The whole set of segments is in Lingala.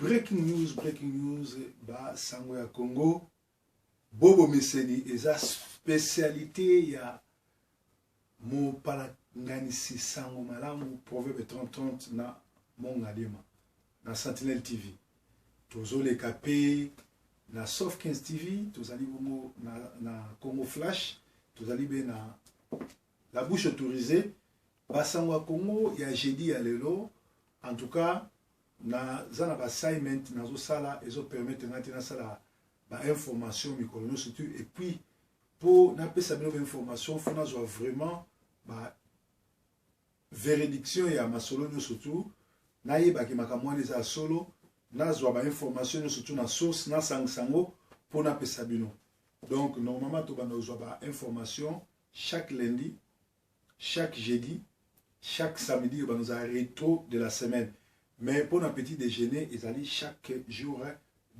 Breaking news, breaking news, ba sango ya Congo, bobo meseni eza spécialité ya mopalanganisi sango malamu Proverbe 3030 na Mongalema na Sentinelle TV. Tozoleka pe na Soft 15 TV, tozali bongo na Congo Flash, tozali be na La Bouche Autorisée. Basango ya Congo ya jeudi ya lelo, en tout cas naza na ba assignment nazosala, ezo permettre nga te nasala ba information mikolo nyonso tu, et puis po napesa bino ba information faut nazwa vraiment ba verediction ya masolo nyonso tu, nayebaki makambo wana eza ya solo, nazwa ba information nyonso tu na source, nasangisa yango po napesa bino. Donc normalement tobanda kozwa ba information chaque lundi, chaque jeudi, chaque samedi, oyo banozala rétro de la semaine. Mais pour un petit déjeuner, ezali chaque jour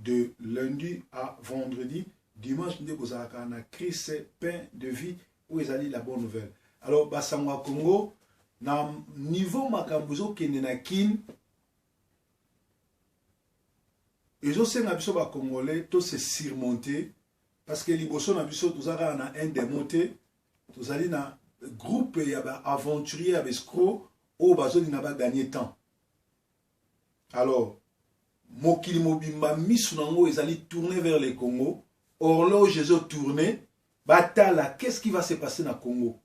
de lundi à vendredi. Dimanche nde kozalaka na Christ pain de vie oyo ezali la bonne nouvelle. Alors basango ya Congo na niveau makambo ezokende na Kin, ezosenga biso ba Congolais to se surmonter, parce que liboso na biso toza kaka na un démon te, tozali na groupe ya ba aventuriers ya ba escrocs oyo bazolinga ba gagner temps. Alors mokili mobimba misu nango ezali tourner vers le Congo, horloge ezo tourner, batala qu'est-ce qui va se passer na Congo.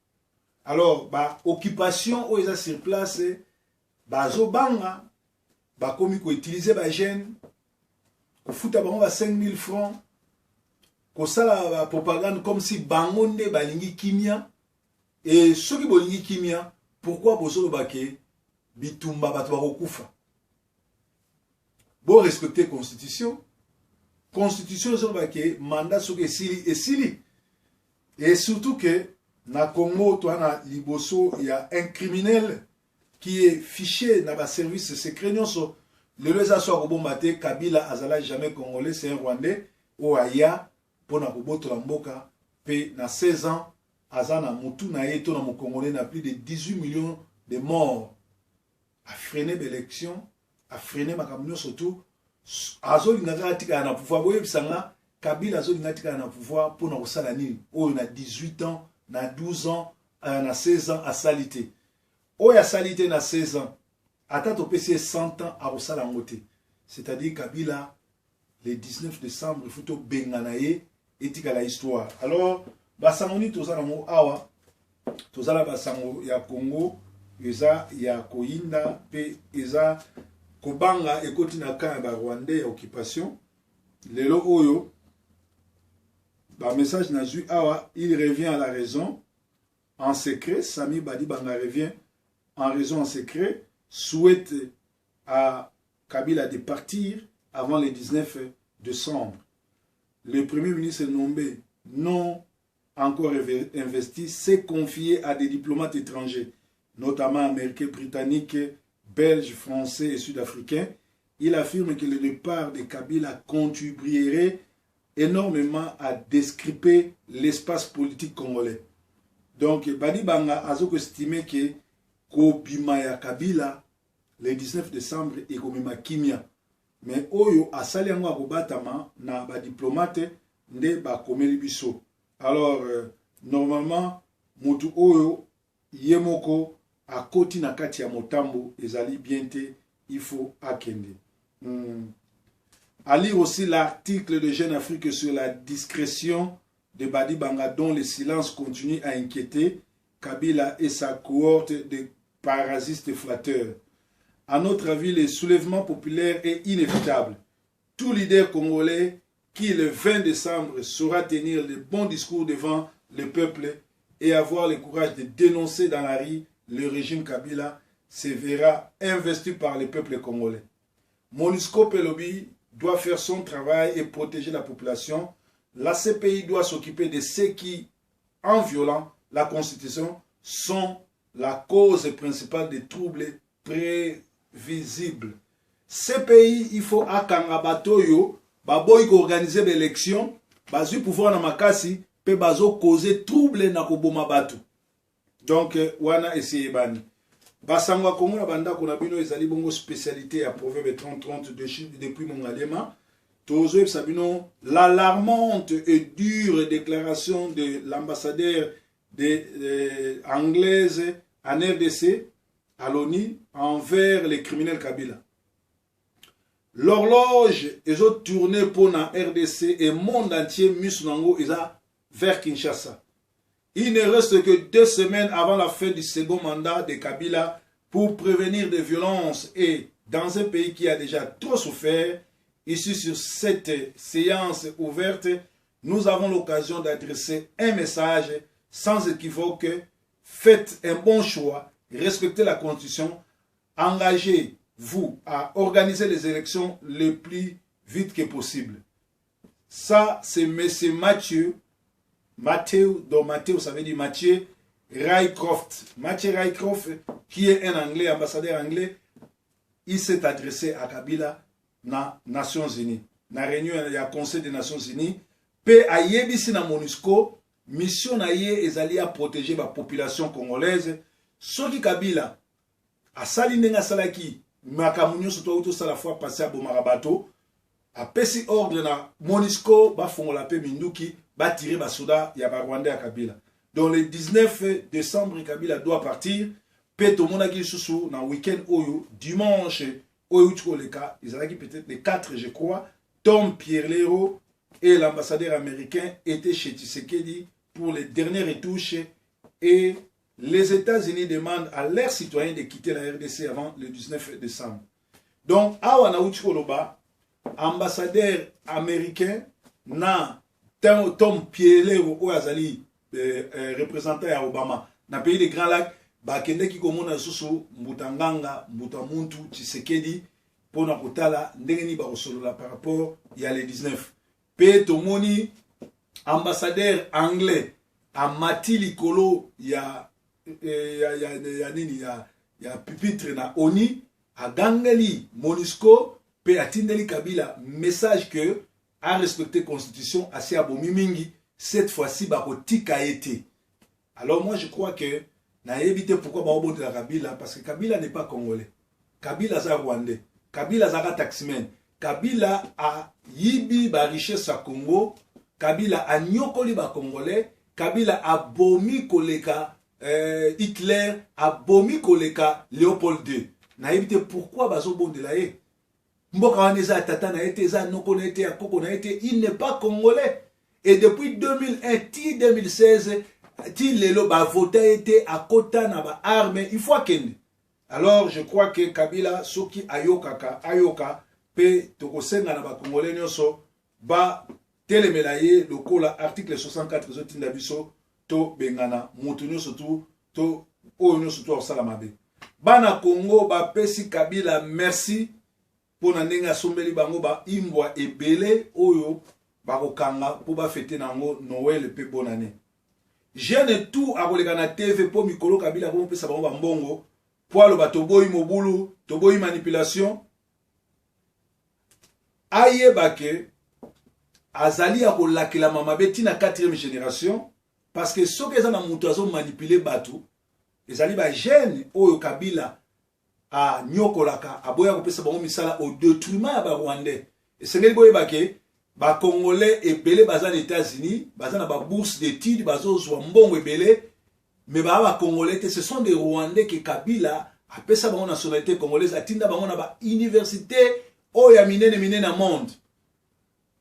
Alors ba occupation oyo eza sur place bazobanga, bakomi ko utiliser ba jeunes, kofuta bango ba 5000 francs, kosala ba propagande comme si bango nde balingi kimia. Et soki bolingi kimia, pourquoi bozoloba ke bitumba bato bakokufa? Bo respecter constitution. Constitution ezoloba ke mandat soki esili, esili. Et surtout que na Congo toa na liboso ya un criminel qui est fiché na ba service secret nyonso. Lelo eza so akobomba te, Kabila azala jamais congolais, c'est un Rwandais oyo aya mpona kobotola mboka, pe na 16 ans aza na mutu na ye to na mokongolais na plus de 18 millions de morts. A freiner ba élection, a freiner makambo nyonso tout, azolinga kaka atikala na pouvoir. Boyebisa nga, Kabila azolinga atikala na pouvoir mpona kosala nini? Oyo na 18 ans, na 12 ans, na 16 ans asali te. Oyo asali te na 16 ans, ata topesi ye 100 ans akosala yango te. C'est-à-dire Kabila le 19 décembre il faut tobengana ye, etikala histoire. Alors basango nini toza nango awa? Toza na basango ya Congo eza ya koyinda pe eza kobanga ekoti na camp ya ba Rwandais ya occupation. Lelo oyo ba message nazwi awa, il revient à la raison en secret. Sami Badibanga revient en raison en secret, souhaite à Kabila de partir avant le 19 décembre. Le premier ministre Nombe, non encore investi, s'est confié à des diplomates étrangers, notamment américains, britanniques, belges, français et sud-africains. Il affirme que le départ de Kabila contribuerait énormément à décrypter l'espace politique congolais. Donc Badibanga a estimé que kobima ya Kabila le 19 décembre ekomema kimia, mais oyo asali yango akobatama na ba diplomate nde bakomeli biso. Alors normalement mutu oyo ye moko akoti na kati ya motambo ezali bien te, il faut akende. À lire aussi l'article de Jeune Afrique sur la discrétion de Badibanga dont le silence continue à inquiéter Kabila et sa cohorte de parasites flatteurs. À notre avis, le soulèvement populaire est inévitable. Tout leader congolais qui, le 20 décembre, saura tenir le bon discours devant le peuple et avoir le courage de dénoncer dans la rue le régime Kabila, se verra investi par le peuple congolais. MONUSCO Pelobi doit faire son travail et protéger la population. La CPI doit s'occuper de ceux qui, en violant la Constitution, sont la cause principale des troubles prévisibles. CPI, il faut akanga bato oyo baboyi koorganiser baélection, bazwi pouvoir na makasi mpe bazo causer trouble na koboma bato. Donc wana esi eyebani. Basango ya Kongo na bandako na bino ezali bongo spécialité ya Proverbe 30-30 depuis Mongaliema. Tozoyebisa bino l'alarmante et dure déclaration de l'ambassadeur de, anglaise en RDC à l'ONU envers les criminels Kabila. L'horloge ezotourne mpo na RDC et monde entier miso nango eza vers Kinshasa. Il ne reste que 2 semaines avant la fin du second mandat de Kabila pour prévenir des violences et dans un pays qui a déjà trop souffert. Ici, sur cette séance ouverte, nous avons l'occasion d'adresser un message sans équivoque. Faites un bon choix, respectez la Constitution, engagez-vous à organiser les élections le plus vite que possible. Ça, c'est M. Mathieu, Matthew, donc Matthew, ça veut dire Mathieu Rycroft. Mathieu Rycroft, qui est un Anglais, ambassadeur anglais, il s'est adressé à Kabila na Nations Unies. Na réunion ya Conseil des Nations Unies, pe ayebisi na MONUSCO, mission na ye ezali ya protéger ba population congolaise. Soki Kabila asali ndenge asalaki makambo nyonso to tosala fois passé, abomaka bato, apesi ordre na MONUSCO bafongola mpe minduki, batire basoda ya Barwandais ya Kabila. Donc le 19 décembre, Kabila doit partir. Mpe tomonaki lisusu na week-end oyo, dimanche oyo euti koleka, ezalaki peut-être le 4, je crois, Tom Perriello et l'ambassadeur américain étaient chez Tshisekedi pour les dernières retouches et les États-Unis demandent à leurs citoyens de quitter la RDC avant le 19 décembre. Donc awa nauti koloba, ambassadeur américain na Tom Perriello oyo azali représentant ya Obama na pays de Grands Lacs, bakendeki komona lisusu mbuta nganga, mbuta muntu Tshisekedi, mpona kotala ndenge nini bakosolola par rapport ya le 19. Mpe tomoni ambassadeur anglais amati likolo ya nini, ya pupitre na ONU, agangeli MONUSCO mpe atindeli Kabila message que arespecte constitution, asi abomi mingi, cette fois-ci bakotika ye te. Alors moi, je crois que nayebi te pourquoi baobondela Kabila, parce que Kabila n'est pas congolais. Kabila aza rwandais, Kabila azalaka taximan, Kabila ayibi barichesse ya Congo, Kabila anyokoli Bacongolais, Kabila abomi koleka Hitler, abomi koleka Léopold II. Nayebi te pourquoi bazobondela ye. Mboka wana eza ya tata na ye te, eza ya noko na ye te, ya koko na ye te. Il n'est pas congolais. Et depuis 2001 ti 2016, ti lelo, bavota ye te, akota na baarme, il faut akende. Alors je crois que Kabila, soki ayokaka, ayoka. Mpe tokosenga na Bakongolais nyonso batelemela ye lokola article 64 ezotinda biso tobengana moto nyonso tu to oyo nyonso to akosala mabe. Bana Congo bapesi Kabila merci mpo na ndenge asombeli bango baimbwa ebele oyo bakokanga mpo bafete na yango Noël mpe bonne année. Jeune tout akoleka na TV mpo mikolo Kabila akomopesa bango bambongo mpo aloba toboyi mobulu, toboyi manipulation, ayeba ke azali ya kolakelama mabe ntina 4e génération, parce que soki eza na moto azomanipule bato, ezali bajeune oyo Kabila anyokolaka, aboya kopesa bango misala au détriment ya Barwandais. Esengeli boyeba ke Bacongolais ebele baza na États-Unis, baza na babourse d'étude, bazozwa mbongo ebele, mais baa Bacongolais te, ce sont des Rwandais ke Kabila apesa bango nationalité congolaise, atinda bango na bauniversité oyo ya minene minene na monde.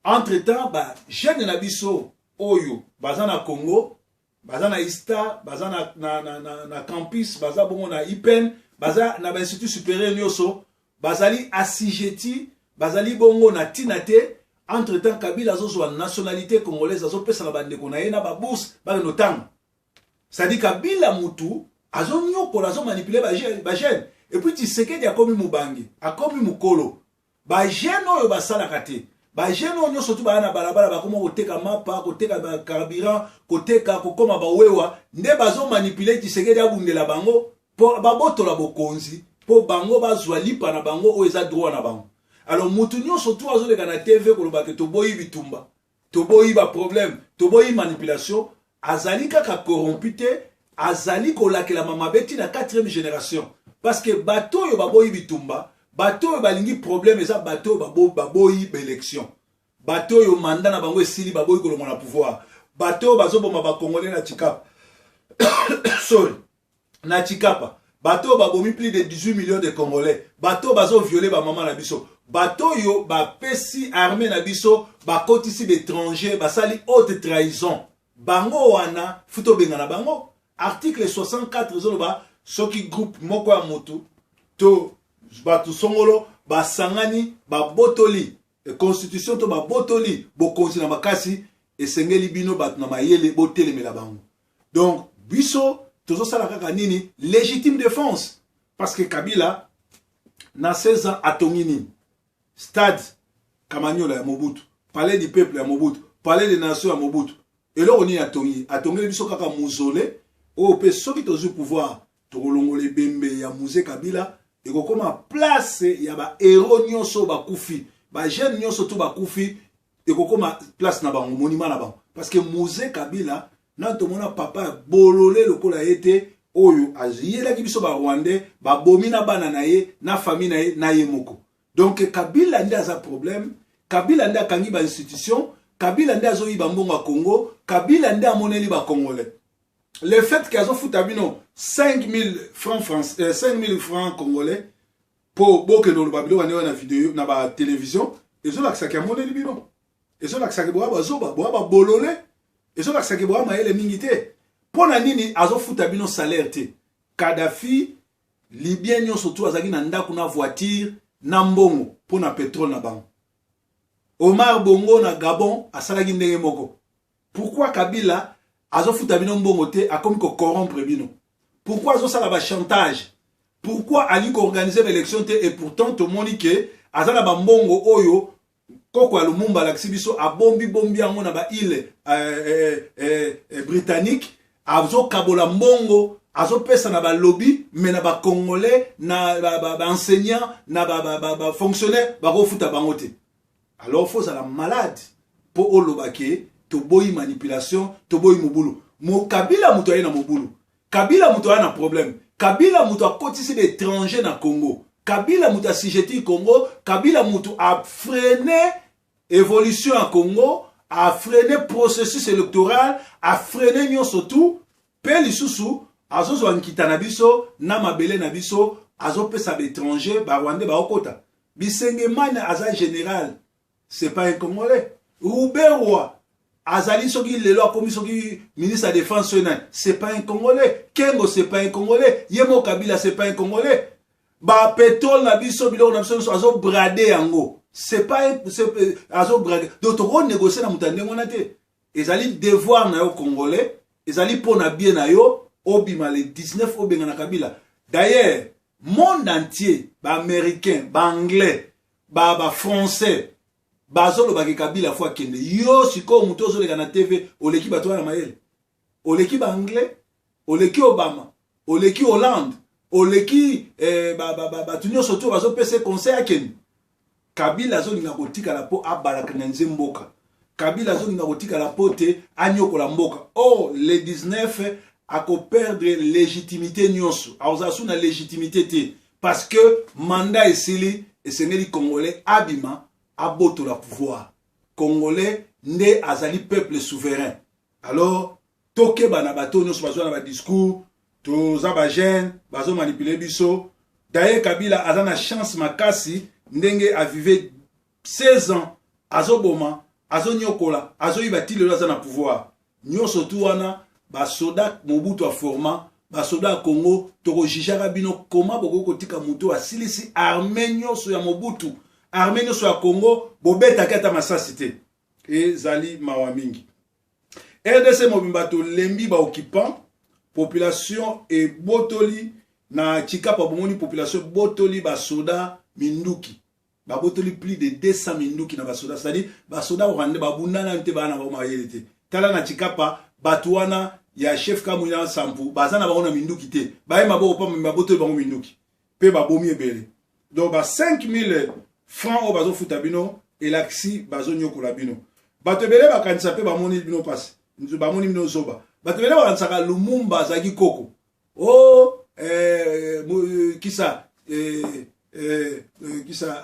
Entre temps, bajeune na biso oyo baza na Congo, baza na ISTA, baza na campus, baza bongo na IPN, baza na bainstitut supérieur nyonso, bazali assujetti, bazali bongo na ntina te. Entre temps, Kabila azozwa nationalité congolaise, azopesa na bandeko na ye na babourse, bakende otanga. C'est-à-dire Kabila mutu azonyokola, azomanipule bajeune. Et puis Tshisekedi akomi mobange, akomi mokolo. Bajeune oyo basalaka te, bajeune oyo nyonso tu baya na balabala, bakoma koteka mapa, koteka bacarburant, koteka, kokoma bawewa, nde bazomanipule Tshisekedi abundela bango mpo babotola bokonzi, mpo bango bazwa lipa na bango oyo eza droit na bango. Alors mutu nyonso tu azoleka na TV koloba ke toboyi bitumba, toboyi baproblème, toboyi manipulation, azali kaka corrompu te, azali kolakelama mabe ntina 4e génération. Parce que bato oyo baboyi bitumba, bato oyo balingi problème, eza bato oyo baboyi baélection, bato oyo mandat na bango esili, baboyi kolongwa na pouvoir, bato oyo bazoboma bacongolais na Tshikapa, sorry, na Tshikapa, bato oyo babomi plus de 18 millions de Congolais, bato oyo bazoviole bamama na biso, bato oyo bapesi armée na biso, bakotisi baétranger, basali haute trahison. Bango wana faut tobengana bango. Article 64 ezoloba soki groupe moko ya motu to bato songolo basangani, babotoli constitution to babotoli bokonzi na makasi, esengeli bino bato na mayele botelemela bango. Donc biso tozosala kaka nini? Légitime défense. Parce que Kabila na 16 ans atongi nini? Stade Kamanyola ya Mobutu, Palais du Peuple ya Mobutu, Palais des Nations ya Mobutu. Eloko nini atongi? Atongeli biso kaka mausolée oyo. Mpe soki tozwi pouvoir, tokolongola ebembe ya Mzee Kabila, ekokóma place ya bahéros nyonso bakufi, bajeune nyonso to bakufi, ekokóma place na bango, monument na bango. Parce que Mzee Kabila, nani tomona papa ya bolole lokola ye te, oyo ayelaki biso Barwandais, babomi na bana na ye, na famille na ye, na ye moko. Donc Kabila nde aza problème. Kabila nde akangi bainstitution. Kabila nde azoyiba mbongo ya Congo. Kabila nde amoneli Bacongolais. Le fait ke azofuta bino 5000 francs France, 5000 francs congolais mpo bokende oloba biloko ndenge na video na batelevizio, ezolakisaki amoneli bino, ezolakisaki boya bazoba, boya babolole, ezolakisaki boya mayele mingi te. Mpo na nini azofuta bino salaire te? Kadafi, Libyen nyonso tu azalaki na ndako, na voiture, na mbongo mpo na pétrole na bango. Omar Bongo na Gabon asalaki ndenge moko. Pourquoi Kabila azofuta bino mbongo te? Akomi kocorrompre bino. Pourquoi azosala bachantage? Pourquoi alingi koorganiser baélection te? Et pourtant tomoni ke aza na bambongo oyo koko ya Lumumba alakisi biso, abombi bombi yango na baîle britannique. Azokabola mbongo, azopesa na balobi, me na Bacongolais, na baenseignant, na bafonctionnaire, bakofuta bango te. Alors faut ozala malade mpo oloba ke toboyi manipulation, toboyi mobulu. Kabila moto aye na mobulu, Kabila moto aya na problème, Kabila moto akotisi baétranger na Congo, Kabila moto asujeti Congo, Kabila moto afreine évolution ya Congo, afreine processus électoral, afreine nyonso tu. Mpe lisusu azozwa nkita na biso na mabele na biso, azopesa baétranger, Barwandais baokota. Bisengemane aza général, c'est pas un Congolais. Ruberwa azali soki lelo akomi soki ministre ya Défense soki nani, c'est pas un Congolais. Kengo, c'est pas un Congolais. Ye mo Kabila, c'est pas un Congolais. Bapétrole na biso, biloko na biso nyonso, azobrader yango, c'est pas, azobrader. Donc tokonégocie na moto ya ndenge wana te. Ezali devoir na yo Congolais, ezali mpo na bien na yo, obima le 19, obenga na Kabila. D'ailleurs monde entier, Baaméricain, Baanglais, Bafrançais bazolobaki Kabila faut akende. Yo sikoyo moto ozoleka na TV, oleki bato wana mayele? Oleki Baanglais? Oleki Obama? Oleki Hollande? Oleki bato nyonso to bazopesa conseil akende? Kabila azolinga kotikala mpo abalaka na nze mboka. Kabila azolinga kotikala mpo te anyokola mboka. Or le 19 akoperdre légitimité nyonso, akozala su na légitimité te parce que mandat esili. Esengeli Congolais abima, abotola pouvoir. Congolais nde azali peuple souverain. Alors tokeba na bato nyonso bazwa na badiscours, toza bajeune, bazomanipule biso. D'ailleurs Kabila aza na chance makasi ndenge avive 16 ans, azoboma, azonyokola, azoyiba, ti lelo aza na pouvoir. Nyonso tu wana basoda Mobutu aforma, basoda ya Congo, tokojugeaka bino koma bokoki kotika motu asilisi arme nyonso ya Mobutu, arme nyonso ya Congo, bobetaki ata masasi te. Ezali mawa mingi. RDC mobimba tolembi baoccupant. Population ebotoli na Tshikapa, bomoni population ebotoli basoda minduki, babotoli plus de 200 minduki na basoda. C'est-à-dire basoda rwandais babunda nanu te, baa na bango mayele te. Tala na Tshikapa, bato wana ya chef Kamwina Nsapu baza na bango na minduki te, baye maboko pamba, babotoli bango minduki mpe babomi ebele. Donc ba 5000 francs oyo bazofuta bino elakisi bazonyokola bino. Bato ebele bakanisa mpe bamoni bino mpasi, bamoni bino zoba. Bato ebele bakanisaka Lumumba azalaki koko o oh, kisa kisa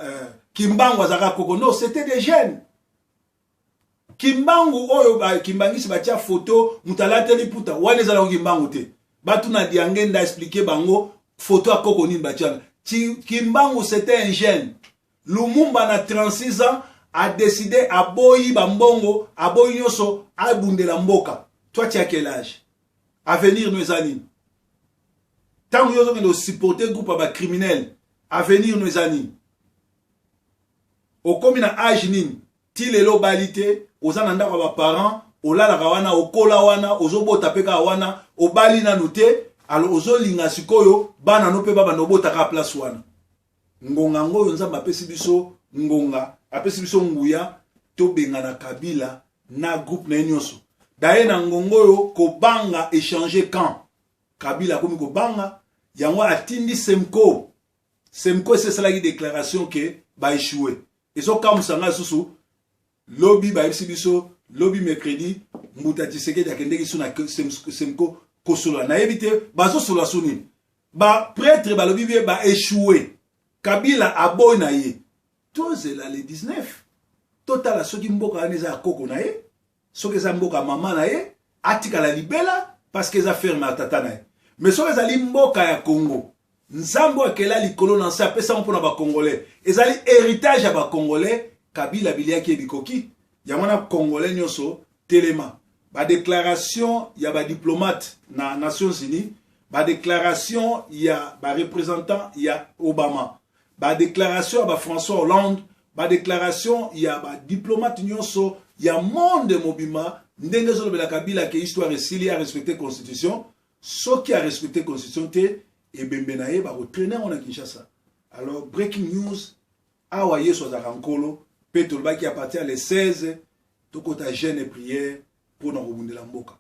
Kimbangu azalaka koko. Non, c'était des jeunes. Kimbangu oyo bakimbangisi batia foto, moto alateli puta wana, ezalaka Kimbangu te. Batuna Diangenda, explique bango foto ya koko nini batia. Kimbangu, c'était un jeune. Lumumba na 36 ans adécidé, aboyi bambongo, aboyi nyonso, abundela mboka. Toi, tu as quel âge? Avenir no eza nini? Ntango yo ozokende osupporte groupe ya bacriminel, avenir no eza nini? Okomi na age nini? Ti lelo obali te, oza na ndako ya baparent, olalaka wana, okola wana, ozobota mpe kaka wana, obali nanu te. Alors ozolinga sikoyo bana no mpe babanda obota kaka place wana. Ngonga yango oyo Nzambe apesi biso ngonga, apesi biso nguya, tobengana Kabila na groupe na ye nyonso. Daye na ngonga oyo kobanga échange camp. Kabila akomi kobanga, yango atindi Semco. Semco esi esalaki déclaration ke baéchoué. Ezokamwisa ngai lisusu, lobi bayebisi biso, lobi mercredi, mbuta Tshisekedi akendeki so na Semco kosolola. Nayebi te bazosolola so nini. Baprêtre balobi bie baéchoué. Kabila aboyi na ye. Tozela le 19, totala soki mboka wana eza ya koko na ye, soki eza mboka ya mama na ye, atikala libela parce que eza ferme ya tata na ye. Mais soki ezali mboka ya Congo, Nzambe oyo akela likolo na nse apesango mpona bacongolais, ezali héritage ya bacongolais. Kabila biliaki ye bikoki yango wana. Congolais nyonso, telema. Badéclaration ya badiplomate na Nations Unies, badéclaration ya bareprésentant ya Obama, badéclaration ya baFrançois Hollande, badéclaration ya badiplomate nyonso ya monde mobima, ndenge ezolobela Kabila ke histoire esili, arespecte constitution. Soki arespecte constitution te, ebembe na ye bakotraîner yango na Kinshasa. Alors, breaking news awa, Yesu azalaka nkolo. Mpe tolobaki à partir ya le 16 tokota jeûne et prière mpona kobundela mboka.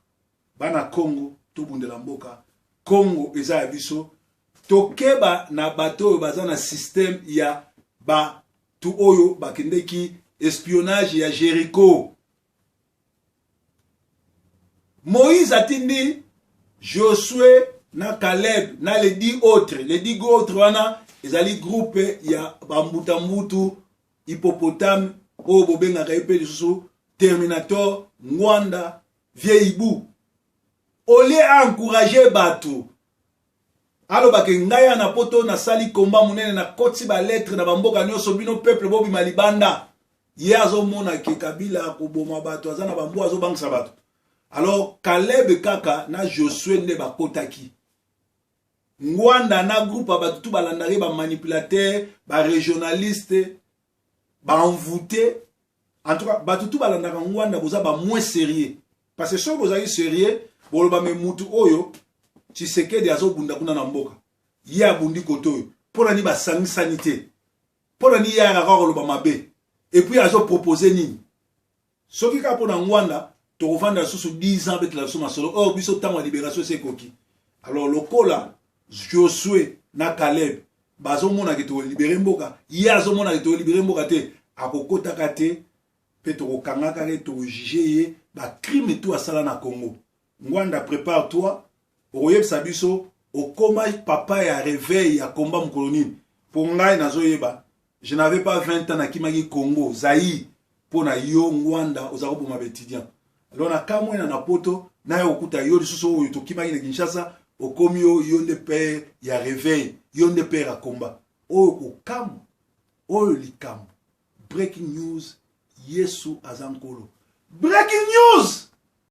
Bana Congo, tobundela mboka. Congo eza ya biso. Tokeba na bato oyo baza na système ya bato oyo bakendeki espionnage ya Jéricho. Moïse atindi Josué na Caleb na les 10 autres. Les 10 autres wana ezali groupe ya bambuta-mbutu, hippopotame oyo bobengaka ye mpe lisusu Terminator, Ngwanda, Vieux Ibu. Au lieu aencourage bato, alobaka: "Ngai ya na poto, nasali komba monene, nakoti balettre na bamboka nyonso, bino peuple bobima libanda." Ye azomona ke Kabila akoboma bato, aza na bambwa, azobangisa bato. Alors Caleb kaka na Josue nde bakotaki. Ngwanda na groupe ya bato tu balandaki, bamanipulateur, barégionaliste, baenvoûté. En tout cas, bato tu balandaka Ngwanda, boza bamoins sérieux, parce que soki bozalaki sérieux, boloba: "Me mutu oyo Tshisekedi azobunda kuna na mboka, ye abundi kote oyo, mpo na nini basangisani te? Mpo na nini ye ayaka kaka koloba mabe? Et puis azopropose nini?" Soki kaka mpo na Ngwanda, tokovanda lisusu 10 ans betela biso masolo. Or biso ntango ya libération esi ekoki. Alors lokola Josue na Caleb bazomonaka tokolibérer mboka, ye azomonaka tokolibérer mboka te, akokotaka te mpe tokokangaka ye, tokojuge ye bacrime tu asala na Congo. Ngwanda, prépare toi okoyebisa biso okóma papa ya réveil ya komba mokolo nini. Mpo ngai nazoyeba, je n'avais pas 20 ans, nakimaki Congo Zaïre mpo na yo Ngwanda, oza koboma baétudiant. Alors nakamwena na poto naye kokuta yo lisusu oyo tokimaki na Kinshasa, okomi yo, yo nde père ya réveil, yo nde père ya komba oyo. Kokamwa oyo likambo. Breaking news, Yesu aza nkolo. Breaking news.